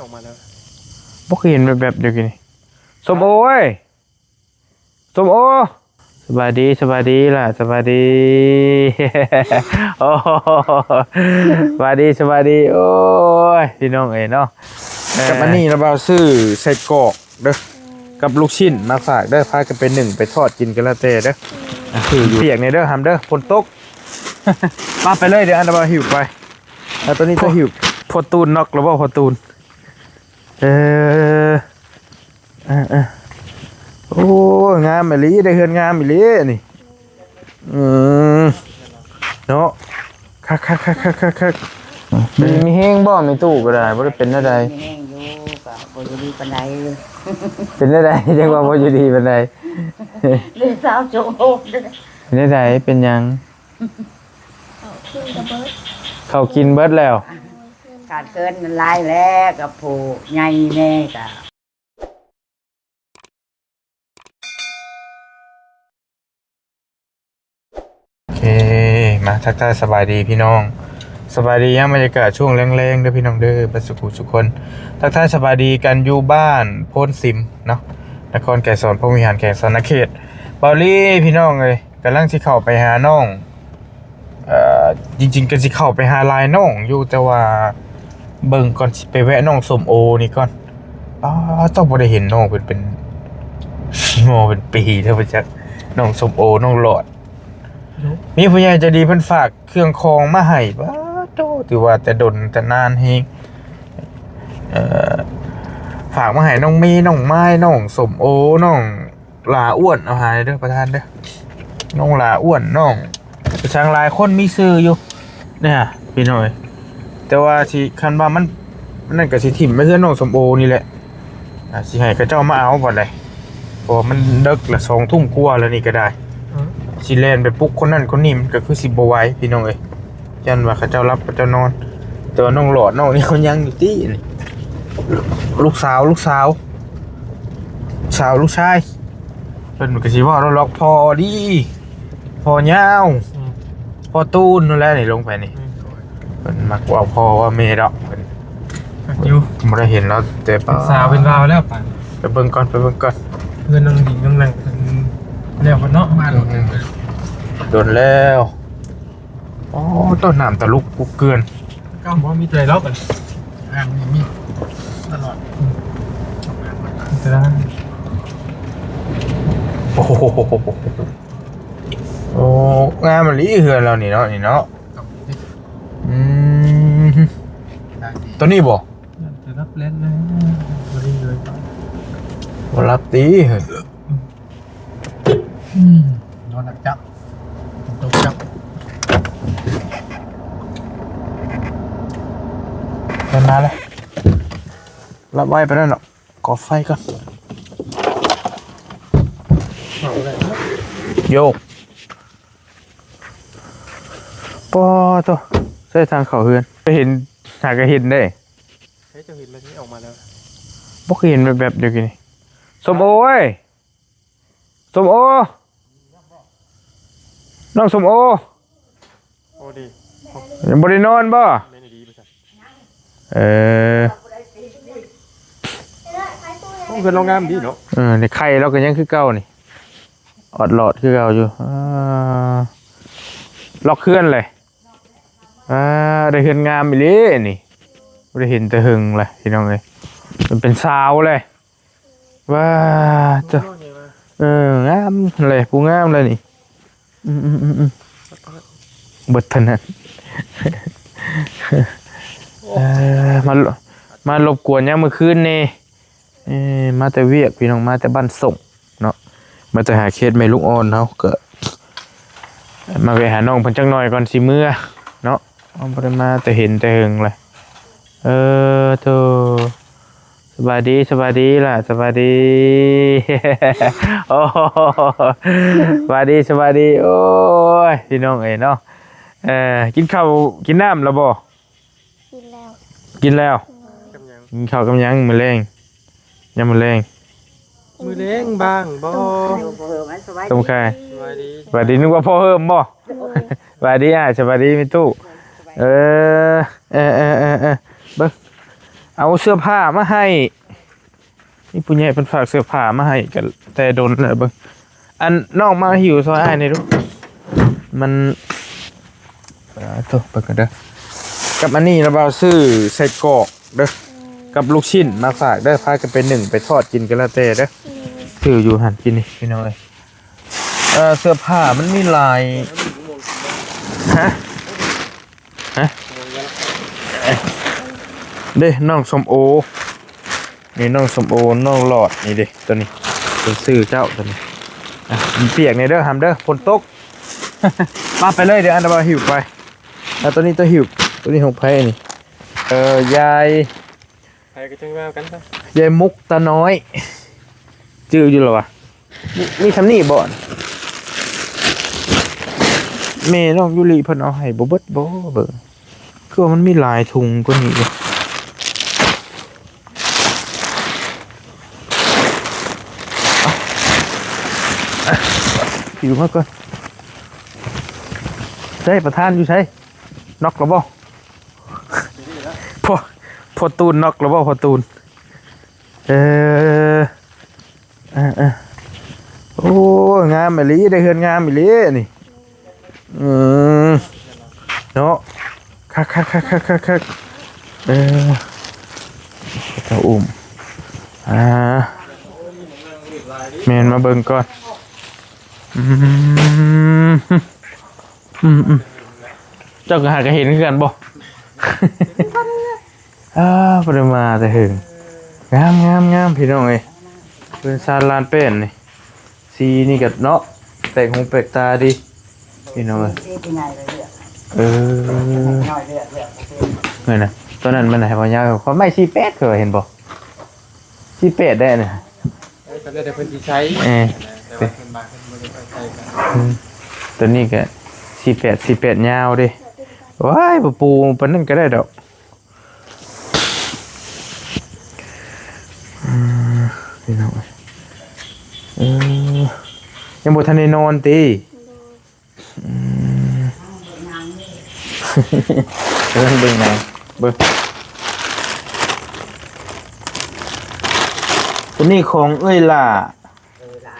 ອອກມາແລ້ວ ບໍ່ເຫັນແວບໆ ຢູ່ກີ້ນີ້ ສົ້ມໂອເອີຍ ສົ້ມໂອ ສະບາຍດີ ສະບາຍດີຫຼ້າ ສະບາຍດີ ໂອ້ ສະບາຍດີ ສະບາຍດີ ໂອ້ຍ ພີ່ນ້ອງເອີຍເນາະ ເອີ ກັບອັນນີ້ລະບ່າວຊື້ໄສ້ກອກເດີ ກັບລູກຊິ້ນມາຝາກເດີ ພາກັນໄປໜຶ້ງໄປທອດກິນກໍແລ້ວແຕ່ເດີ ອ່ະ ຄືຢູ່ ປຽກນີ້ເດີ ຫຳເດີ ຝົນຕົກ ມາໄປເລີຍ ດຽວອັນລະບ່າວຫິ້ວໄປ ແລ້ວຕອນນີ້ກໍຫິ້ວ ພໍ່ຕູນນັອກລະບໍ່ ພໍ່ຕູນ ເອີ ເອີໆ ໂອ້ ງາມອີ່ຫຼີ ໄດ້ເຮືອນງາມອີ່ຫຼີນີ້ ອືມ ເນາະ ຄັກໆໆໆໆ ມີແຮງບໍ່ ແມ່ຕູ້ກໍໄດ້ ບໍ່ໄດ້ເປັນແນວໃດ ມີແຮງຢູ່ ກໍບໍ່ຢູ່ດີປານໃດ ເປັນແນວໃດ ຈັ່ງວ່າບໍ່ຢູ່ດີປານໃດ ເປັນແນວໃດ ເປັນຫຍັງ ເຂົ້າກິນກໍເບິດ ເຂົ້າກິນເບິດແລ້ວ ຂາດເຂີນມັນຫຼາຍແລ້ວ ກັບຜູ້ໃຫຍ່ແດ່ກໍ ໂອເຄ ມາທັກທາຍສະບາຍດີພີ່ນ້ອງ ສະບາຍດີຍາມບັນຍາກາດຊ່ວງແລງໆ ເດີພີ່ນ້ອງເດີ ເບິດສຸຂູສຸຄົນ ທັກທາຍສະບາຍດີກັນຢູ່ບ້ານໂພນສິມເນາະ ນະຄອນໄກສອນ ພົມວິຫານ ແຂວງສະຫວັນນະເຂດ ເບົາລີ ພີ່ນ້ອງເອີຍ ກຳລັງຊິເຂົ້າໄປຫານ້ອງ ເອີ ຈິງໆ ກໍຊິເຂົ້າໄປຫາຫຼາຍນ້ອງຢູ່ ແຕ່ວ່າເບິ່ງກ່ອນ ຊິໄປແວະນ້ອງສົ້ມໂອນີ້ກ່ອນ ປາດ ຕ້ອງບໍ່ໄດ້ເຫັນນ້ອງເພິ່ນເປັນ ເປັນປີແລ້ວບໍ່ຈັກ ນ້ອງສົ້ມໂອ ນ້ອງຫຼອດ ມີຜູ້ໃຫຍ່ໃຈດີເພິ່ນຝາກເຄື່ອງຂອງມາໃຫ້ ປາດໂທ້ ຖືວ່າແຕ່ດົນແຕ່ນານແຮງ ເອີ ຝາກມາໃຫ້ນ້ອງເມ ນ້ອງມາຍ ນ້ອງສົ້ມໂອ ນ້ອງ ຫຼາອ້ວນ ເອົາໃຫ້ເດີປະທານເດີ ນ້ອງຫຼາອ້ວນ ນ້ອງ ປະຊາງຫຼາຍຄົນມີຊື່ຢູ່ ນີ້ຫາ ພີ່ນ້ອງເອີຍ ແຕ່ວ່າຊິ ຄັນວ່າມັນ ນັ້ນກໍຊິຖິ້ມໄວ້ເຮືອນນ້ອງສົ້ມໂອນີ້ແຫຼະ ອ່າ ຊິໃຫ້ເຂົາເຈົ້າມາເອົາບັດໃດ ເພາະວ່າມັນເດິກລະ ສອງທຸ່ມກວ່າແລ້ວນີ້ກໍໄດ້ ອືມ ຊິແລ່ນໄປປຸກຄົນນັ້ນຄົນນີ້ ມັນກໍຄືຊິບໍ່ໄຫວ ພີ່ນ້ອງເອີຍ ຢ້ານວ່າເຂົາເຈົ້າຫຼັບເຂົາເຈົ້ານອນ ແຕ່ວ່ານ້ອງຫຼອດນ້ອງນີ້ເຂົາຍັງຢູ່ຕິ ນີ້ ລູກສາວ ລູກສາວ ສາວ ລູກຊາຍ ເພິ່ນກໍຊິເວົ້າແລ້ວລັອກພໍ່ດີ ພໍ່ຍາວ ອືມ ພໍ່ຕູນນັ້ນແຫຼະນີ້ລົງໄປນີ້ ອືມ ເພິ່ນມັກເວົ້າພໍ່ເວົ້າແມ່ດອກ ເພິ່ນ ມັກຢູ່ ບໍ່ໄດ້ເຫັນລາວແຕ່ ເປັນສາວເປັນບ່າວແລ້ວປານ ໄປເບິ່ງກ່ອນ ໄປເບິ່ງກ່ອນ ເຮືອນນ້ອງດິງນ້ອງນັ່ງເພິ່ນແລ້ວເພິ່ນເນາະ ມາ ອືມ ດົນແລ້ວ ອໍ ຕົ້ນນ້ຳຕະລຸກກຸກເກືອນ ເກົ່າບໍ່ມີແຕ່ລອກ ອ່າງນີ້ມີຕະຫຼອດ ມີແຕ່ລອກ ໂອ້ໂຫ ໂອ້ ງາມອີ່ຫຼີເຮືອນລາວນີ້ເນາະ ນີ້ເນາະ ອືມ ຕົວນີ້ບໍ່? ຈະລັບແລ່ນແລ້ວ ບໍ່ໄດ້ເລີຍ ບໍ່ຫຼັບຕິ ອືມ ອືມ ນອນຫຼັບຈັບ ຕົກຈັບ ເພິ່ນມາແລ້ວ ລັບໄວ້ປານນັ້ນເນາະ ກໍ່ໄຟກ່ອນ ໂຢ ປໍໂທ້ ໃສ່ທາງເຂົ້າເຮືອນ ໄປເຫັນ ຫາກະເຫັນເດ້ ໃຫ້ເຈົ້າເຫັນແບບນີ້ອອກມາແລ້ວ ບໍ່ເຫັນແວບໆ ດຽວກີ້ນີ້ ສົ້ມໂອເອີຍ ສົ້ມໂອ ນ້ອງສົ້ມໂອ ໂອ້ດີ ຍັງບໍ່ໄດ້ນອນບໍ່? ແມ່ນອີ່ຫຼີວ່າຊັ້ນ ເອີ ໂອ້ ເຮືອນລາວງາມດີເນາະ ເອີ ໃນໄຂ່ລາວກໍຍັງຄືເກົ່ານີ້ ອອດຫຼອດຄືເກົ່າຢູ່ ອ່າ ລັອກເຮືອນເລີຍ ອ່າ ໄດ້ເຮືອນງາມອີ່ຫຼີນີ້ ບໍ່ໄດ້ເຫັນແຕ່ເຫິງລະ ພີ່ນ້ອງເອີຍ ເປັນສາວເລີຍ ວ້າ ເຈົ້າ ເອີ ງາມເລີຍ ຜູ້ງາມເລີຍນີ້ ອືມໆໆໆ ເບິດເທົ່ານັ້ນ ເອີ ມາ ມາລົບກວນຍາມມື້ຄືນນີ້ ເອີ ມາແຕ່ວຽກ ພີ່ນ້ອງ ມາແຕ່ບ້ານສົງເນາະ ມາແຕ່ຫາເຂດແມ່ລູກອ່ອນເຮົາ ກໍມາແວະຫານ້ອງເພິ່ນຈັກໜ່ອຍກ່ອນຊິເມືອເນາະ ບໍ່ໄດ້ມາແຕ່ເຫັນແຕ່ເຫິງລະ ເອີ ໂທ້ ສະບາຍດີ ສະບາຍດີຫຼ້າ ສະບາຍດີ ໂອ້ ສະບາຍດີ ສະບາຍດີ ໂອ້ຍ ພີ່ນ້ອງເອີຍເນາະ ເອີ ກິນເຂົ້າກິນນ້ຳແລ້ວບໍ່? ກິນແລ້ວ ກິນແລ້ວ ໂດຍ ກິນເຂົ້າກັບຫຍັງມື້ແລງ? ຍາມມື້ແລງ ມື້ແລງບ້າງບໍ່? ຕົ້ມໄຂ່ ສະບາຍດີ ສະບາຍດີ ສະບາຍດີ ນຶກວ່າພໍ່ເຮີ້ມບໍ່? ໂດຍ ສະບາຍດີອ້າຍ ສະບາຍດີແມ່ຕູ້ ເອີ ເອີ ເອີ ເອີ ເອີ ເບິ່ງ ເອົາເສື້ອຜ້າມາໃຫ້. ມີຜູ້ໃຫຍ່ເພິ່ນຝາກເສື້ອຜ້າມາໃຫ້ ກໍແຕ່ດົນແລ້ວເບິ່ງ. ອັນ ນ້ອງມາຫິ້ວຊ່ອຍອ້າຍແດ່ດູ. ມັນ ເອີ ໂຕ ເບິ່ງກັນເດີ. ກັບອັນນີ້ລະບ່າວຊື້ໄສ້ກອກເດີ ກັບລູກຊິ້ນມາຝາກເດີ. ພາກັນໄປໜຶ້ງໄປທອດກິນກໍແລ້ວແຕ່ເດີ. ຊື້ຢູ່ຫັ້ນກິນນີ້ ພີ່ນ້ອງເອີຍ. ເອີ ເສື້ອຜ້າມັນມີຫຼາຍ. ຮະ? ຮະ? ເດ້ ນ້ອງສົ້ມໂອ ນີ້ນ້ອງສົ້ມໂອ ນ້ອງຫຼອດ ນີ້ເດ້ ໂຕນີ້ເປັນຊື່ເຈົ້າ ໂຕນີ້. ອ່ະ ມັນປຽກແດ່ເດີ ຫຳເດີ ຝົນຕົກ. ມາ ໄປເລີຍ ດຽວອັນດາມາຫິ້ວໄປ. ອ່ະ ໂຕນີ້ ໂຕຫິ້ວ ໂຕນີ້ຂອງໃຜນີ້? ເອີ ຍາຍ ໃຜກໍຈັ່ງວ່າກັນຊະ. ຍາຍມຸກຕານ້ອຍ ຈື່ຢູ່ລະວະ? ມີ ມີຊ່ຳນີ້ບໍ່? ແມ່ນ້ອງຢູລິເພິ່ນເອົາໃຫ້ບໍ່ເບິດບໍ່? ເບິ່ງ ຄືວ່າມັນມີຫຼາຍຖົງກວ່ານີ້ຢູ່. ຫິ້ວມາກ່ອນ. ໃສ ປະທານຢູ່ໃສ? ນັອກແລ້ວບໍ່? ພໍ່ ພໍ່ຕູນນັອກແລ້ວບໍ່ ພໍ່ຕູນ? ເອີ ເອີ ເອີ ໂອ້ ງາມອີ່ຫຼີ ໄດ້ເຮືອນງາມອີ່ຫຼີນີ້. ອືມ ເນາະ ຄັກໆໆໆໆ ເອີ ເຈົ້າອຸ້ມ ອ່າ ແມ່ນ ມາເບິ່ງກ່ອນ. ອືມ ອືມ ອືມ ເຈົ້າກໍຫາກະເຫັນຄືກັນບໍ່? ອ່າ ບໍ່ໄດ້ມາແຕ່ເຫິງ. ງາມ ງາມ ງາມ ພີ່ນ້ອງເອີຍ ເຮືອນຊານລານແປ້ນນີ້ ສີນີ້ກໍເນາະ ແປກຫູແປກຕາດີ ພີ່ນ້ອງເອີຍ. ເອີ ນັ້ນນະ ຕອນນັ້ນມັນໃຫ້ເວົ້າຍາວ ຂ້ອຍໄມ້ສີ່ແປດ ຂ້ອຍວ່າ ເຫັນບໍ່? ສີ່ແປດໄດ້ນະ ເອີ ກໍແລ້ວແຕ່ເພິ່ນຊິໃຊ້ ເອີ ແຕ່ວ່າສ່ວນມາກເພິ່ນບໍ່ໄດ້ຄ່ອຍໃຊ້ກັນ. ອືມ ຕົວນີ້ກໍສີ່ແປດ ສີ່ແປດຍາວເດ້. ໂອ້ຍ ບໍ່ປູປານນັ້ນກໍໄດ້ດອກ. ອືມ ພີ່ນ້ອງເອີຍ ເອີ ຍັງບໍ່ທັນໄດ້ນອນຕິ? ອືມ ກຳລັງເບິ່ງນະ ເບິ່ງ ຕົວນີ້ຂອງເອື້ອຍຫຼ້າ ເອີ ຫຼ້າ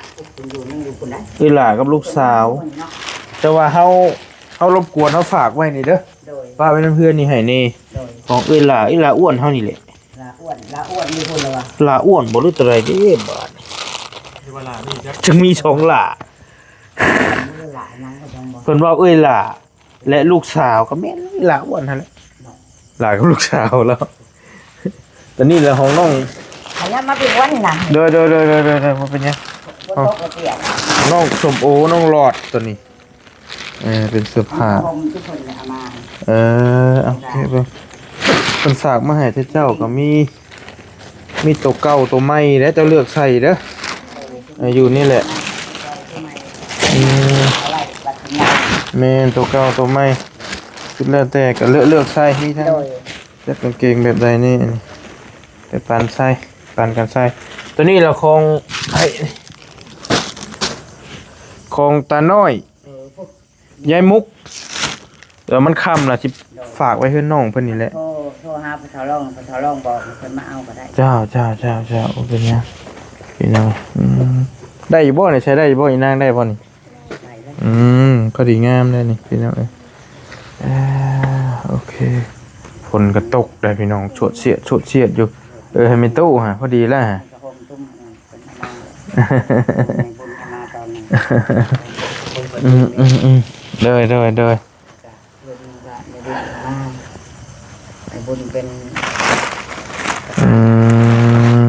ເອີ ຫຼ້າກັບລູກສາວ ແຕ່ວ່າເຮົາ ເຮົາລົບກວນ ເຮົາຝາກໄວ້ນີ້ເດີ ໂດຍ ຝາກໄວ້ນຳເຮືອນນີ້ໃຫ້ແດ່ ໂດຍ ຂອງເອື້ອຍຫຼ້າ ເອື້ອຍຫຼ້າອ້ວນເຮົານີ້ແຫຼະ ຫຼ້າອ້ວນ ຫຼ້າອ້ວນຢູ່ພຸ້ນລະວະ ຫຼ້າອ້ວນບໍ່ ຫຼືຕົວໃດເດ້ບາດນີ້ ຈັ່ງມີສອງຫຼ້າ ເພິ່ນເວົ້າເອື້ອຍຫຼ້າ ແລະລູກສາວກໍແມ່ນຫຼ້າອ້ວນຫັ້ນແຫຼະ ຫຼ້າກັບລູກສາວແລ້ວ. ຕົວນີ້ລະຂອງນ້ອງ ອັນນັ້ນມາເປັນອ້ວນນີ້ນະ ໂດຍໆໆໆ ບໍ່ເປັນຫຍັງ ຝົນຕົກລະປຽກ ນ້ອງສົ້ມໂອ ນ້ອງຫຼອດຕົວນີ້ ເອີ ເປັນເສື້ອຜ້າ ເອີ ໂອເຄ ເບິ່ງ ເພິ່ນຝາກມາໃຫ້ເຈົ້າກໍມີ ມີໂຕເກົ່າໂຕໃໝ່ແຫຼະ ເຈົ້າເລືອກໃສ່ເດີ ເອີ ຢູ່ນີ້ແຫຼະ ອືມ ແມ່ນ ໂຕເກົ່າໂຕໃໝ່ ສຸດແລ້ວແຕ່ ກໍເລືອກ ເລືອກໃສ່ ມີທັງ ໂດຍ ແບບກາງເກງແບບໃດນີ້ ອັນນີ້ ແບບປານໃສ່ ປານກັນໃສ່ ຕົວນີ້ລະຂອງ ໃຫ້ ຂອງຕານ້ອຍ ເອີ ຍາຍມຸກ ເອີ ມັນຄ່ຳລະ ຊິ ໂດຍ ຝາກໄວ້ເຮືອນນ້ອງເພິ່ນນີ້ແຫຼະ ໂທ ໂທຫາພໍ່ເຖົ້າລອງ ພໍ່ເຖົ້າລອງບອກໃຫ້ເພິ່ນມາເອົາກໍໄດ້ ເຈົ້າ ເຈົ້າ ເຈົ້າ ເຈົ້າ ບໍ່ເປັນຫຍັງ ພີ່ນ້ອງ ອືມ ໄດ້ຢູ່ບໍ່ນີ້ ໃຊ້ໄດ້ຢູ່ບໍ່ ອີນາງໄດ້ບໍ່ນີ້? ໄດ້ແລ້ວ ອືມ ພໍດີງາມເລີຍນີ້ ພີ່ນ້ອງເອີຍ ເອີ ໂອເຄ ຝົນກໍຕົກໄດ໋ພີ່ນ້ອງ ຊວດຊຽດ ຊວດຊຽດຢູ່ ເອີ ໃຫ້ແມ່ຕູ້ຫາ ພໍດີແລ້ວຫາ ໃຫ້ຜ້າຫົ່ມຕຸ້ມ ເອີ ເພິ່ນເອົາມາ ໃຫ້ບຸນເອົາມາຕອນນີ້ ອືມໆໆ ໂດຍໆໆ ເພິ່ນກໍໄດ້ບຸນເອົາມາ ໃຫ້ບຸນເປັນ ອືມ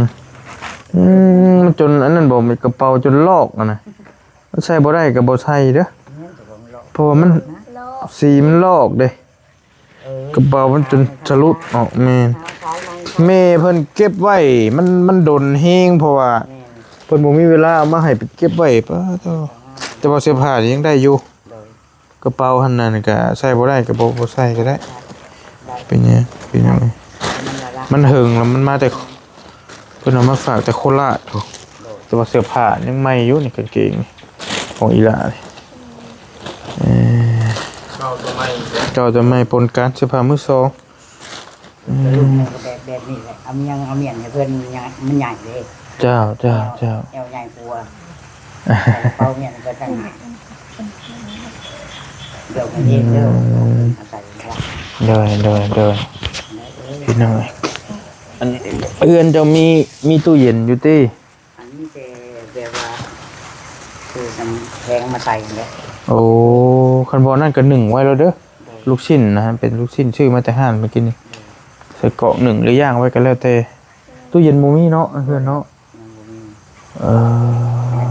ອືມ ມັນຈົນອັນນັ້ນບໍ່ ມີກະເປົາຈົນລອກຫັ້ນນະ ມັນໃສ່ບໍ່ໄດ້ກໍບໍ່ໃສ່ເດີ ແມ່ນ ເຈົ້າຂອງລອກ ເພາະວ່າມັນ ລອກ ສີມັນລອກເດ້ ເອີ ກະເປົາມັນຈົນສະຫຼຸດອອກ ແມ່ນ ແມ່ເພິ່ນເກັບໄວ້ ມັນ ມັນດົນແຮງ ເພາະວ່າ ແມ່ນ ເພິ່ນບໍ່ມີເວລາເອົາມາໃຫ້ໄປເກັບໄວ້ ປາໂທ ແຕ່ວ່າເສື້ອຜ້ານີ້ຍັງໄດ້ຢູ່ ໂດຍ ກະເປົາຫັ້ນນະ ກະໃສ່ບໍ່ໄດ້ ກະບໍ່ ບໍ່ໃສ່ກໍໄດ້ ໄດ້ ເປັນຫຍັງ ເປັນຫຍັງ ມັນລະລະ ມັນເຫິງລະ ມັນມາແຕ່ ເພິ່ນເອົາມາຝາກແຕ່ໂຄລາດ ໂດຍ ແຕ່ວ່າເສື້ອຜ້າຍັງໃໝ່ຢູ່ນີ້ ກາງເກງນີ້ ຂອງອີ່ຫຼ້ານີ້ ເອີ ເກົ່າຕົວໃໝ່ ເກົ່າຕົວໃໝ່ປົນກັນ ເສື້ອຜ້າມືສອງ ອືມ ລຸ້ນໜຶ່ງກໍແບບ ແບບນີ້ແຫຼະ ເອົາມຽງ ເອົາມຽນໃຫ້ເພິ່ນ ມັນໃຫຍ່ ມັນໃຫຍ່ເດ້. ເຈົ້າ ເຈົ້າ ເຈົ້າ ແອວໃຫຍ່ກວ່າ ໃສ່ກະເປົາມຽນໃສ່ກັນ ດຽວໃຫ້ເອງເດີ ອືມ ເອົາໃສ່ ໂດຍ ໂດຍ ໂດຍ ເອີ ພີ່ນ້ອງເອີຍ ອັນເຮືອນເຈົ້າມີ ມີຕູ້ເຢັນຢູ່ຕິ? ອັນນີ້ແຕ່ແບບວ່າຊື້ນ້ຳແຂງມາໃສ່ຫັ້ນແຫຼະ. ໂອ້ ຄັນບໍ່ນັ້ນກໍໜຶ້ງໄວ້ໂລດເດີ ໂດຍ ລູກຊິ້ນນະ ເປັນລູກຊິ້ນຊື້ມາແຕ່ຮ້ານມື້ກີ້ນີ້ ໂດຍ ໃສ່ກອກໜຶ້ງຫຼືຍ່າງໄວ້ກໍແລ້ວແຕ່. ຕູ້ເຢັນບໍ່ມີເນາະ ເຮືອນເນາະ ຍັງບໍ່ມີ ເອີ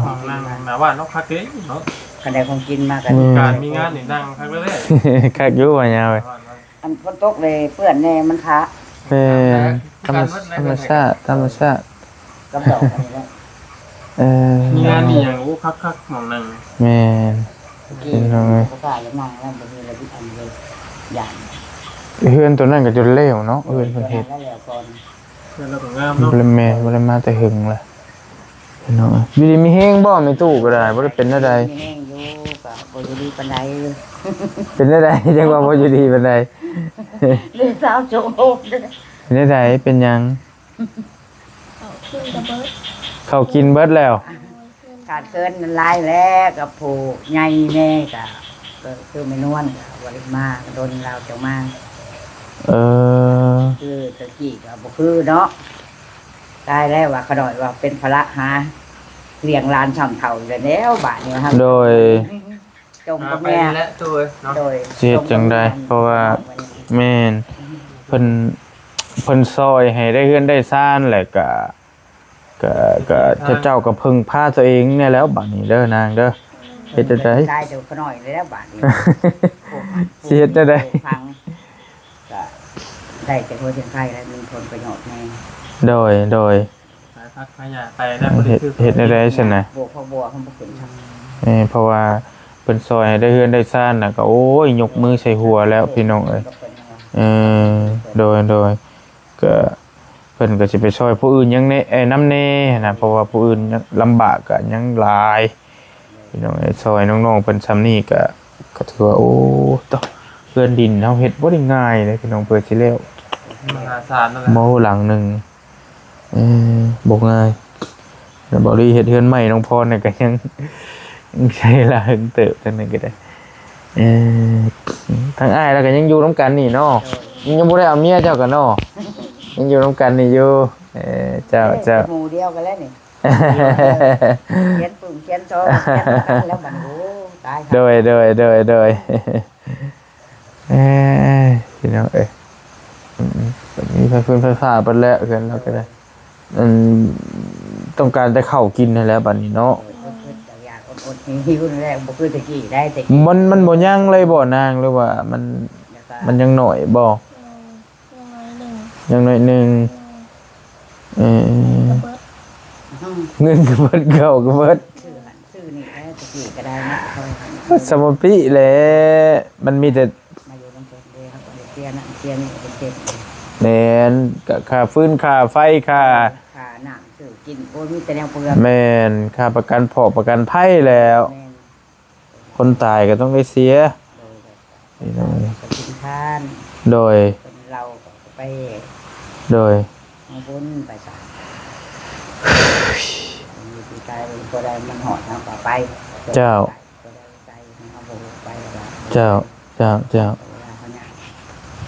ຫ້ອງນັ່ງໜ້າບ້ານເນາະ ຄັກເດ້ເນາະ ຄັນໄດ້ຂອງກິນມາກໍ ອືມ ການມີງານນີ້ນັ່ງຄັກເລີຍ ຄັກຢູ່ວ່າຍາວເອີຍ ອັນຝົນຕົກເລີຍເປື້ອນແດ່ມັນຄະ ແມ່ນ ທຳມະຊາດ ທຳມະຊາດ ກັບດອກອັນນີ້ແຫຼະ ເອີ ມີງານມີຫຍັງ ໂອ້ ຄັກໆ ໝ່ອງນັ່ງ ແມ່ນ ເປັນຫຍັງ ບໍ່ກ້າຢາກນັ່ງແລ້ວ ບໍ່ມີລະເບຍບ ອັນເລີຍ ຢ້ານ ເຮືອນໂຕນັ້ນກໍຈົນແລ້ວເນາະ ເຮືອນເພິ່ນເຮັດ ແລ້ວກ່ອນ ເຮືອນລາວກໍງາມເນາະ ບໍ່ໄດ້ແມ່ນ ບໍ່ໄດ້ມາແຕ່ເຫິງລະ ພີ່ນ້ອງເອີຍ ຢູ່ດີມີແຮງບໍ່ ແມ່ຕູ້ກໍໄດ້ ບໍ່ໄດ້ເປັນແນວໃດ ມີແຮງຢູ່ ກໍບໍ່ຢູ່ດີປານໃດ ເປັນແນວໃດ ຈັ່ງວ່າບໍ່ຢູ່ດີປານໃດ ເປັນຊາວໂຈກ ເປັນແນວໃດ ເປັນຫຍັງ? ເຂົ້າກິນກໍເບິດ ເຂົ້າກິນເບິດແລ້ວ ໂດຍ ຂາດເຂີນຫຼາຍແລ້ວ ກັບຜູ້ໃຫຍ່ແດ່ກໍ ກໍຄືແມ່ນວນກໍບໍ່ໄດ້ມາ ກໍດົນລາວຈະມາ ເອີ ຄືແຕ່ກີ້ກໍບໍ່ຄືເນາະ ຕາຍແລ້ວວ່າຂະນ້ອຍວ່າເປັນພາລະຫາລ້ຽງຫຼານຊ່ຳເຖົ້າຢູ່ແລ້ວ ບາດນີ້ວ່າ ໂດຍ ຈົມກັບເມຍ ແລ້ວໂຕເນາະ ໂດຍ ຊິເຮັດຈັ່ງໃດ ເພາະວ່າ ແມ່ນ ເພິ່ນ ເພິ່ນຊ່ອຍໃຫ້ໄດ້ເຮືອນໄດ້ຊານ ແລ້ວກະ ກະ ກະ ເຈົ້າກໍເພິ່ງພາຕົວເອງແດ່ແລ້ວ ບາດນີ້ເດີນາງເດີ ເຮັດຈັ່ງໃດ ໄດ້ແຕ່ຂະນ້ອຍແລ້ວບາດນີ້ ຊິເຮັດຈັ່ງໃດ ກະໄດ້ແຕ່ຫົວເທິງໄຄແລ້ວ ມີຜົນປະໂຫຍດແດ່ ໂດຍ ໂດຍ ຂາຍຜັກຂາຍຫຍ້າໄປແລ້ວ ເຮັດ ບໍ່ໄດ້ຄື ເຮັດແນວໃດຊັ້ນນະ ບວກຜັກບົວເຮົາບໍ່ຂຶ້ນຊ້ຳ ເອີ ເພາະວ່າເພິ່ນຊ່ອຍໃຫ້ໄດ້ເຮືອນໄດ້ຊານນະ ກໍ ໂອ້ຍ ຍົກມືໃສ່ຫົວແລ້ວ ພີ່ນ້ອງເອີຍ ເອີ ໂດຍ ໂດຍ ກໍເພິ່ນກໍຊິໄປຊ່ອຍຜູ້ອື່ນຫຍັງແດ່ ເອີ ນຳແດ່ຫັ້ນນະ ເພາະວ່າຜູ້ອື່ນລຳບາກກໍຍັງຫຼາຍ ພີ່ນ້ອງເອີຍ ຊ່ອຍນ້ອງໆເພິ່ນຊ່ຳນີ້ກໍ ກໍຖືວ່າ ໂອ້ ໂຕ ເຮືອນດິນເຮົາເຮັດບໍ່ໄດ້ງ່າຍເດ້ ພີ່ນ້ອງ ເພື່ອຊິແລ້ວ ມະຫາສານນັ້ນແຫຼະ ເມົາຫຼັງໜຶ່ງ ເອີ ບໍ່ງ່າຍ ແລ້ວເບົາລີເຮັດເຮືອນໃໝ່ ນ້ອງພອນນີ້ກໍຍັງ ໃຊ້ເວລາເຫິງເຕີບ ທາງນັ້ນກໍໄດ້ ເອີ ທາງອ້າຍລາວກໍຍັງຢູ່ນຳກັນນີ້ເນາະ ໂດຍ ຍັງບໍ່ໄດ້ເອົາເມຍເຈົ້າກໍເນາະ ຍັງຢູ່ນຳກັນນີ້ຢູ່ ເອີ ເຈົ້າ ເຈົ້າ ເປັນໝູ່ດຽວກັນແລ້ວນີ້ ຂຽນປຶ້ມຂຽນຊອງຂຽນນຳກັນແລ້ວບັດນີ້ ໂອ້ ຕາຍ ໂດຍ ໂດຍ ໂດຍ ໂດຍ ເອີ ພີ່ນ້ອງເອີຍ ອືມໆ ມີໄຟຟືນໄຟຟ້າເບິດແລ້ວ ເຮືອນລາວກໍໄດ້ ອັນ ຕ້ອງການແຕ່ເຂົ້າກິນຫັ້ນແຫຼະບັດນີ້ເນາະ ເອີ ອດໆ ຢາກໆ ອົດໆ ຫິວໆ ນັ້ນແຫຼະ ບໍ່ຄືແຕ່ກີ້ໄດ໋ ແຕ່ກີ້ ມັນ ມັນບໍ່ຍັງເລີຍບໍ່ນາງ ຫຼືວ່າມັນ ມັນຍັງໜ້ອຍບໍ່? ອືມ ຍັງໜ້ອຍໜຶ່ງ ຍັງໜ້ອຍໜຶ່ງ ເອີ ເງິນກໍເບິດ ເຂົ້າກໍເບິດ ຊື້ຫັ້ນຊື້ນີ້ແຫຼະ ແຕ່ກີ້ກໍໄດ້ເນາະ ສະມະປິແຫຼະ ມັນມີແຕ່ ມາຢູ່ນຳເພິ່ນເດ້ ເຮົາກໍໄດ້ເສຍນັ້ນເສຍນີ້ເປັນເຈັບ ແມ່ນ ກະຄ່າຟືນ ຄ່າໄຟ ຄ່າ ຄ່ານ້ຳຊື້ກິນ ໂອ້ຍ ມີແຕ່ແນວເປືອງ ແມ່ນ ຄ່າປະກັນເພາະປະກັນໄພແລ້ວ ແມ່ນ ຄົນຕາຍກໍຕ້ອງໄດ້ເສຍ ໂດຍ ພີ່ນ້ອງ ໄປກິນທານ ໂດຍ ເພິ່ນເລົ່າກໍໄປ ໂດຍ ເອົາບຸນໄປສາ ມີປີກາຍບໍ່ໄດ້ມັນຮອດເຮົາກໍໄປ ເຈົ້າ ບໍ່ໄດ້ໄປເຮົາບໍ່ໄປ ເຈົ້າ ເຈົ້າ ເຈົ້າ ເວລາເຮົາຍາກ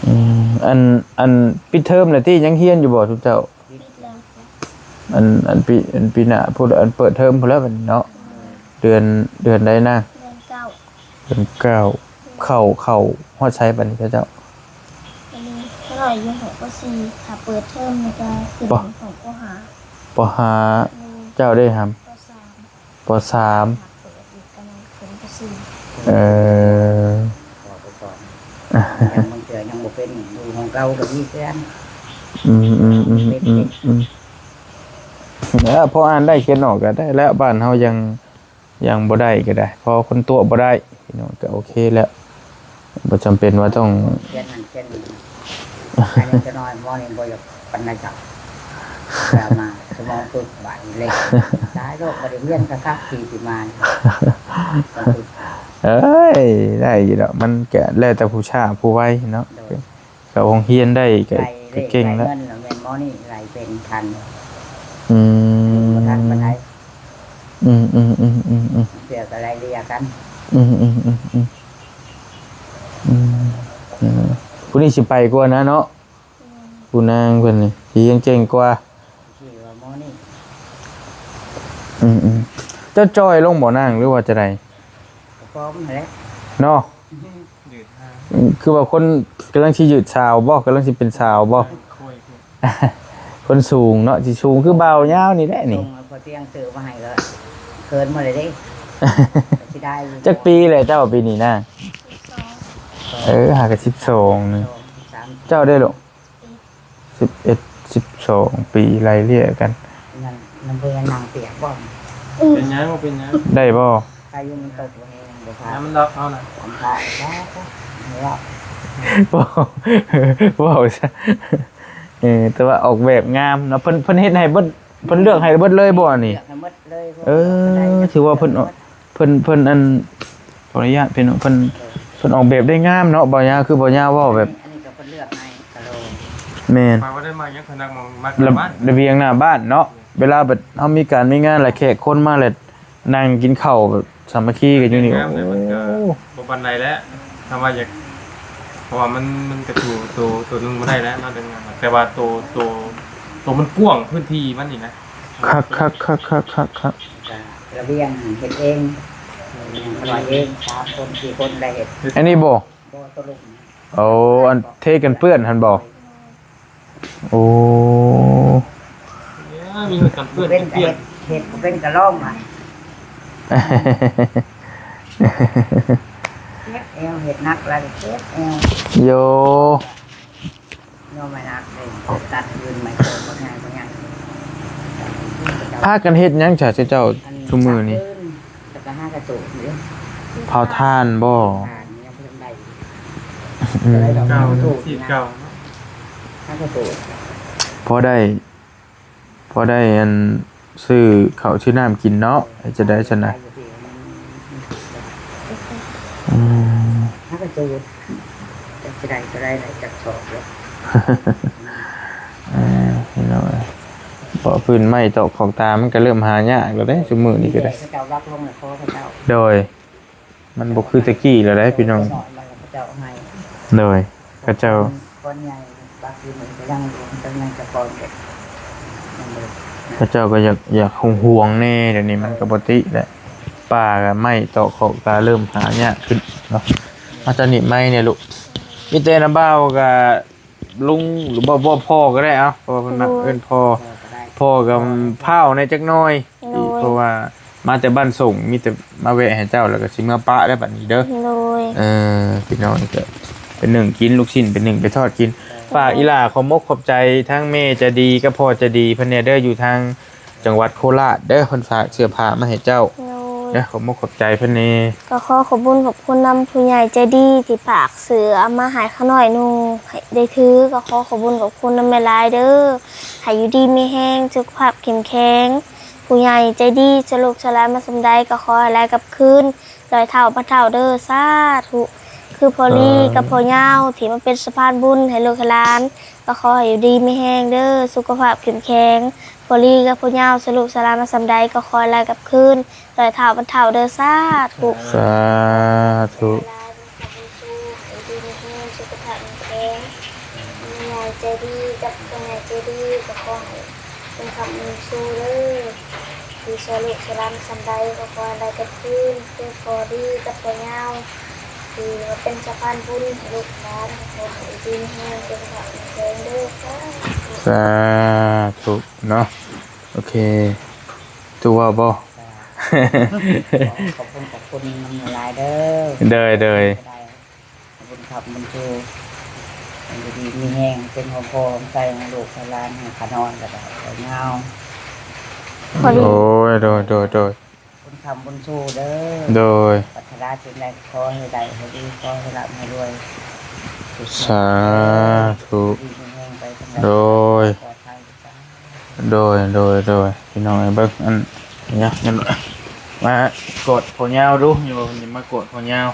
ອືມ ອັນ ອັນປິດເທີມແລ້ວຕິ ຍັງຮຽນຢູ່ບໍ່ຊຸມເຈົ້າ? ປິດແລ້ວ ອັນ ອັນປີ ອັນປີໜ້າພຸ້ນ ອັນເປີດເທີມພຸ້ນແລ້ວບັດນີ້ເນາະ ເດືອນ ເດືອນໃດນະ? ເດືອນເກົ້າ ເດືອນເກົ້າ ເຂົ້າ ເຂົ້າຮອດໃສບັດນີ້ເຈົ້າ? ອັນນີ້ເທົ່າໃດຢູ່ ຫ້ອງ ປ.ສີ່ ຖ້າເປີດເທີມນີ້ກໍຂຶ້ນ ປ. ຫ້ອງ ປ.ຫ້າ ປ.ຫ້າ ໂດຍ ເຈົ້າເດ້ຫຳ? ປ.ສາມ ປ.ສາມ ເປີດອີກກຳລັງຂຶ້ນ ປ.ສີ່ ເອີ ກໍໄປສອນ ຍັງບາງເທື່ອຍັງບໍ່ເປັນ ຢູ່ຫ້ອງເກົ່າກໍມີເພື່ອນ ອືມໆ ເປັນ ອືມ ເປັນ ອືມ ອືມ ເອີ ພໍອ່ານໄດ້ຂຽນອອກກໍໄດ້ແລ້ວ ບ້ານເຮົາຍັງ ຍັງບໍ່ໄດ້ກໍໄດ້ ພໍຄົນຕົວະບໍ່ໄດ້ ພີ່ນ້ອງ ກໍໂອເຄແລ້ວ ບໍ່ຈຳເປັນວ່າຕ້ອງ ຂຽນນັ້ນຂຽນນີ້ ອັນນີ້ຈະນ້ອຍ ໝໍນີ້ບໍ່ຢາກປານໃດດອກ ແລ້ວມາສະໝອງປຶກບາດນີ້ເລີຍ ຕາຍໂລດ ບໍ່ໄດ້ຮຽນຄັກໆ ທີ່ຊິມານີ້ ເອີຍ ໄດ້ຢູ່ດອກ ມັນກໍແລ້ວແຕ່ຜູ້ຊ້າຜູ້ໄວເນາະ ໂດຍ ເຂົ້າໂຮງຮຽນໄດ້ກໍ ໄກ ກໍເກັ່ງແລ້ວ ເງິນລະແມ່ນໝໍນີ້ໄລ່ເປັນພັນ ອືມ ບໍ່ທັນປານໃດ ອືມໆໆໆໆ ເທື່ອກໍໄລ່ເລ່ຍກັນ ອືມໆໆໆ ອືມ ເອີ ຜູ້ນີ້ຊິໄປກວ່ານະເນາະ ອືມ ຜູ້ນາງເພິ່ນນີ້ຊິຍັງເກັ່ງກວ່າ ທີ່ວ່າໝໍນີ້ ອືມໆ ເຈົ້າຈ່ອຍລົງບໍ່ນາງ ຫຼືວ່າຈັ່ງໃດ? ກໍພ້ອມຫັ້ນແຫຼະ ເນາະ ຢືດຫາ ອືມ ຄືວ່າຄົນກຳລັງຊິຍືດສາວບໍ່? ກຳລັງຊິເປັນສາວບໍ່? ຄົນສູງເນາະ ຊິສູງຄືບ່າວຍາວນີ້ແຫຼະນີ້ ສົ່ງໃຫ້ພໍ່ຕຽງຊື້ມາໃຫ້ກໍເຂີນໝົດເລີຍເດ້ ເສຍດາຍຢູ່ ຈັກປີແລ້ວເຈົ້າປີນີ້ນາງ? ສິບສອງ ເອີ ຫາກໍສິບສອງນີ້ ສອງ ສາມ ເຈົ້າເດ້ລູກ? ສິບເອັດ ສິບສອງປີໄລ່ເລ່ຍກັນ ນັ້ນ ນ້ຳເພິ່ນນ້ຳປຽກບໍ່? ເປັນຫຍັງ ບໍ່ເປັນຫຍັງ ໄດ້ບໍ່? ພາຍຸມັນຕົກບໍ່ແຮງ ບໍ່ພາ ນ້ຳມັນດອກເຮົານະ ບໍ່ພາ ບໍ່ ເວົ້າ ເວົ້າຊະ ເອີ ແຕ່ວ່າອອກແບບງາມເນາະ ເພິ່ນ ເພິ່ນເຮັດໃຫ້ເບິດ ເພິ່ນເລືອກໃຫ້ເບິດເລີຍບໍ່ອັນນີ້? ເລືອກໃຫ້ໝົດເລີຍ ເອີ ຖືວ່າເພິ່ນ ເພິ່ນ ເພິ່ນ ອັນ ຂໍອະນຸຍາດ ເພິ່ນ ເພິ່ນ ເອີ ເພິ່ນອອກແບບໄດ້ງາມເນາະ ບ່າວຍາວ ຄືບ່າວຍາວເວົ້າແບບ ອັນນີ້ກໍເພິ່ນເລືອກໃຫ້ກະໂລ ແມ່ນ ຂ້ອຍບໍ່ໄດ້ມັກຫຍັງ ຂ້ອຍມັກ ມັກ ລະ ລະບຽງໜ້າບ້ານເນາະ ເວລາແບບເຮົາມີການມີງານ ແລະແຂກຄົນມາ ແລະນັ່ງກິນເຂົ້າແບບສາມັກຄີກັນຢູ່ນີ້ ງາມແລ້ວມັນກໍ ໂອ້ ບໍ່ປານໃດແຫຼະ ຖ້າວ່າຢາກ ເພາະວ່າມັນ ມັນກະໂຕ ໂຕ ໂຕໜຶ່ງບໍ່ໄດ້ແລ້ວເນາະ ເລື່ອງງານ ແຕ່ວ່າໂຕ ໂຕ ໂຕມັນກວ້າງພື້ນທີ່ມັນນີ້ນະ ຄັກໆໆໆໆ ລະບຽງເຮັດເອງ ເຮັດເອງ ສາມຄົນ ສີ່ຄົນໄດ້ເຮັດ ອັນນີ້ບໍ່? ບໍ່ ໂຕລຸມ ໂອ້ ອັນເທກັນເປື້ອນຫັ້ນບໍ່? ໂອ້ ມີເຮັດກັນເປື້ອນ ເປັນ ເຮັດ ເຮັດບໍ່ເປັນກໍລອງວ່າ ເຈັບແອວ ເຮັດໜັກຫຼາຍເຈັບແອວ ໂຢ ໜໍ່ໄມ້ໜັກເດ້ ຕັດຄືນໄມ້ໂຕບັກໃຫຍ່ ບັກໃຫຍ່ ພາກັນເຮັດຫຍັງຊະເຈົ້າ ອັນ ຊຸມື້ນີ້? ແລ້ວກໍຫາກະໂຕກຢູ່ເດ້ ເຜົາຖ່ານບໍ່? ຖ່ານຍັງບໍ່ທັນໄດ້ຢູ່ ອືມ ກໍໄດ້ດອກ ເກົ່າ ໂຕກ ທີ່ເກົ່າເນາະ ຫາກະໂຕກ ພໍໄດ້ ພໍໄດ້ອັນ ຊື້ເຂົ້າຊື້ນ້ຳກິນເນາະ ເຮັດຈັ່ງໃດຊັ້ນນະ ອືມ ຫາກະໂຕກ ຈັກຊິໄດ້ເທົ່າໃດ ໄດ້ຈັກສອບແລ້ວ ເອີ ພີ່ນ້ອງເອີຍ ເພາະພື້ນໄມ້ຕອກຂອກຕາ ມັນກໍເລີ່ມຫາຍາກແລ້ວເດ້ ຊຸມື້ນີ້ກໍໄດ້ ເຂົາເຈົ້າລັກລົງແລ້ວຂໍເຂົາເຈົ້າ ໂດຍ ມັນບໍ່ຄືແຕ່ກີ້ແລ້ວເດ້ພີ່ນ້ອງ ເຂົາເຈົ້າໃຫ້ ໂດຍ ເຂົາເຈົ້າ ກ່ອນໃຫຍ່ ບາງທີມັນກໍຍັງ ມັນກໍຍັງຈະກ່ອນເດ້ ເຂົາເຈົ້າກໍຢາກ ຢາກຫ່ວງໆແດ່ ດຽວນີ້ມັນກໍບໍ່ຕິແລ້ວ ປ່າກໍໄມ້ຕອກຂອກຕາ ເລີ່ມຫາຍາກຂຶ້ນເນາະ ມາຕອນນີ້ໄມ້ແດ່ລູກ ມີແຕ່ນ້າບ່າວກໍ ລຸງ ຫຼືບໍ່ ບໍ່ ພໍ່ກໍໄດ້ ເອົາ ເພາະວ່າເພິ່ນມັກ ໂດຍ ເອີ້ນພໍ່ ພໍ່ກໍໄດ້ ພໍ່ກໍພ້າວແດ່ຈັກໜ້ອຍ ໂດຍ ເພາະວ່າມາແຕ່ບ້ານສົງ ມີແຕ່ມາແວະໃຫ້ເຈົ້າ ແລ້ວກໍຊິເມືອປະແລ້ວບັດນີ້ເດີ ໂດຍ ເອີ ພີ່ນ້ອງກໍໄປໜຶ້ງກິນ ລູກຊິ້ນໄປໜຶ້ງໄປທອດກິນ ໂດຍ ຝາກອີ່ຫຼ້າຂອບມົກຂອບໃຈທັງແມ່ໃຈດີກັບພໍ່ໃຈດີເພິ່ນແດ່ເດີ ຢູ່ທາງ ຈັງຫວັດໂຄລາດເດີ ເພິ່ນຝາກເສື້ອຜ້າມາໃຫ້ເຈົ້າ ໂດຍ ເດີ ຂອບມົກຂອບໃຈເພິ່ນແດ່ ກໍຂໍຂອບບຸນຂອບຄຸນນຳຜູ້ໃຫຍ່ໃຈດີທີ່ຝາກເສື້ອມາໃຫ້ຂ້ານ້ອຍນຸ່ງໃຫ້ໄດ້ຖື ກໍຂໍຂອບບຸນຂອບຄຸນນຳແມ່ຫຼາຍເດີ ໃຫ້ຢູ່ດີມີແຮງ ສຸຂະພາບເຂັ້ມແຂງ ຜູ້ໃຫຍ່ໃຈດີຊ່ວຍລູກຊ່ວຍຫຼານມາສ່ຳໃດ ກໍຂໍໃຫ້ຫຼາຍກັບຄືນ ຮ້ອຍເທົ່າພັນເທົ່າເດີ ສາທຸ ຄືພໍ່ລີກັບພໍ່ຍາວທີ່ມາເປັນສະພານບຸນໃຫ້ລູກໃຫ້ຫຼານ ກໍຂໍໃຫ້ຢູ່ດີມີແຮງເດີ ສຸຂະພາບເຂັ້ມແຂງ ພໍ່ລີກັບພໍ່ຍາວ ສະລູກສະຫຼານມາສ່ຳໃດ ກໍຂໍໃຫ້ຫຼາຍກັບຄືນ ຮ້ອຍເທົ່າພັນເທົ່າເດີ ສາທຸ ສາທຸ ໃຫ້ຢູ່ດີມີແຮງ ສຸຂະພາບແຂງ ແມ່ໃຫຍ່ໃຈດີກັບພໍ່ໃຫຍ່ໃຈດີ ກໍຂໍໃຫ້ ເປັນຄຳເປັນຊູເດີ ທີ່ຊ່ວຍລູກຊ່ວຍຫຼານສ່ຳໃດກໍຂໍໃຫ້ໄດ້ກັບຄືນ ຄືພໍ່ດີກັບພໍ່ຍາວ ທີ່ວ່າເປັນສະພານບຸນໃຫ້ລູກຫຼານ ກໍຂໍໃຫ້ຢູ່ດີມີແຮງ ເປັນພະເປັນແຂງເດີ ສາທຸ ສາທຸເນາະ ໂອເຄ ຕູ້ເວົ້າບໍ່? ຂອບຄຸນ ຂອບຄຸນນຳຫຼາຍເດີ ໂດຍ ໂດຍ ບຸນຄັບບຸນຊູ ໃຫ້ຢູ່ດີມີແຮງ ເປັນຫົວໂພຫົວໄຊໃຫ້ລູກໃຫ້ຫຼານ ໃຫ້ຂະນ້ອຍກໍໄດ້ ໃຫ້ຍາວ ພໍດີ ໂດຍ ໂດຍ ໂດຍ ໂດຍ ບຸນຄຳບຸນຊູເດີ ໂດຍ ປາດຖະໜາສິ່ງໃດຂໍໃຫ້ໄດ້ໃຫ້ດີ ຂໍໃຫ້ລ່ຳໃຫ້ລວຍ ສາທຸ ຢູ່ດີມີແຮງໄປທາງໃດ ໂດຍ ປອດໄພ ໂດຍ ໂດຍ ໂດຍ ພີ່ນ້ອງເອີຍ ເບິ່ງ ອັນ ຫຍັງ ມາກອດພໍ່ຍາວດູ ຢູ່ ມາກອດພໍ່ຍາວ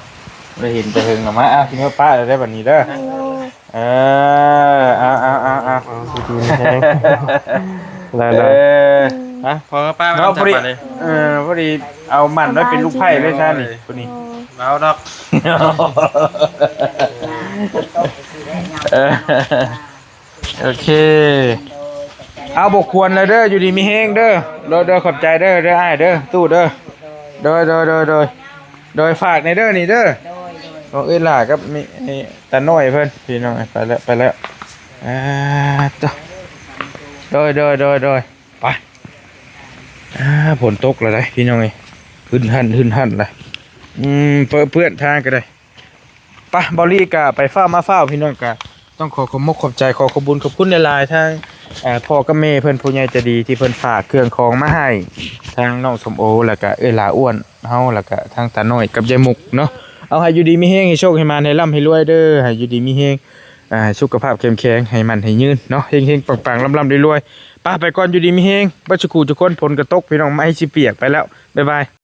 ບໍ່ໄດ້ເຫັນແຕ່ເຫິງແລ້ວ ມາ ເອົາ ຊິເມືອປະແລ້ວເດີ ບັດນີ້ເດີ ໂດຍ ເອີ ເອົາ ເອົາ ເອົາ ເອົາ ໄດ້ ເອີ ໄດ້ ຮະ ພໍປ້າ ເນາະ ມາ ພໍດີ ຈັບບາດນີ້ ເອີ ພໍດີເອົາໝັ້ນໄວ້ເປັນລູກໄພ້ໄວ້ຊະນີ້ ໂອ້ຍ ຜູ້ນີ້ ເວົ້າດອກ ເອີ ໂອເຄ ເອົາ ບໍ່ຄວນແລ້ວເດີ ຢູ່ດີມີແຮງເດີ ໂດຍ ໂດຍ ຂອບໃຈເດີ ເດີອ້າຍເດີ ຕູ້ເດີ ໂດຍ ໂດຍ ໂດຍ ໂດຍ ໂດຍ ຝາກແດ່ເດີນີ້ເດີ ໂດຍ ໂດຍ ຂອງເອື້ອຍຫຼ້າກັບມີ ມີຕານ້ອຍເພິ່ນ ພີ່ນ້ອງ ໄປແລ້ວ ໄປແລ້ວ ອ່າ ໂຕ ໂດຍ ໂດຍ ໂດຍ ໂດຍ ໄປ ອ່າ ຝົນຕົກແລ້ວເດ້ ພີ່ນ້ອງເອີຍ ຫຶ່ນຫັ້ນ ຫຶ່ນຫັ້ນລະ ອືມ ເປື້ອນທາງກໍໄດ້ ປະ ເບົາລີກະໄປຟ້າວມາຟ້າວ ພີ່ນ້ອງກະຕ້ອງຂໍຂອບມົກຂອບໃຈ ຂໍຂອບບຸນຂອບຄຸນຫຼາຍໆ ທາງ ເອີ ພໍ່ກັບແມ່ເພິ່ນ ຜູ້ໃຫຍ່ໃຈດີທີ່ເພິ່ນຝາກເຄື່ອງຂອງມາໃຫ້ ທາງນ້ອງສົມໂອ ແລ້ວກະເອື້ອຍຫຼ້າອ້ວນເຮົາ ແລ້ວກະທາງຕານ້ອຍກັບຍາຍມຸກເນາະ ເອົາໃຫ້ຢູ່ດີມີແຮງ ໃຫ້ໂຊກໃຫ້ໝານ ໃຫ້ລ່ຳໃຫ້ລວຍເດີ ໃຫ້ຢູ່ດີມີແຮງ ອ່າ ສຸຂະພາບເຂັ້ມແຂງ ໃຫ້ໝັ້ນໃຫ້ຍືນເນາະ ເຮັງໆ ປັງໆ ລ່ຳໆ ລວຍໆ ປະ ໄປກ່ອນ ຢູ່ດີມີແຮງ ເບິດສຸຂູທຸກຄົນ ຝົນກະຕົກ ພີ່ນ້ອງ ໄມ້ຊິປຽກ ໄປແລ້ວ ບາຍບາຍ.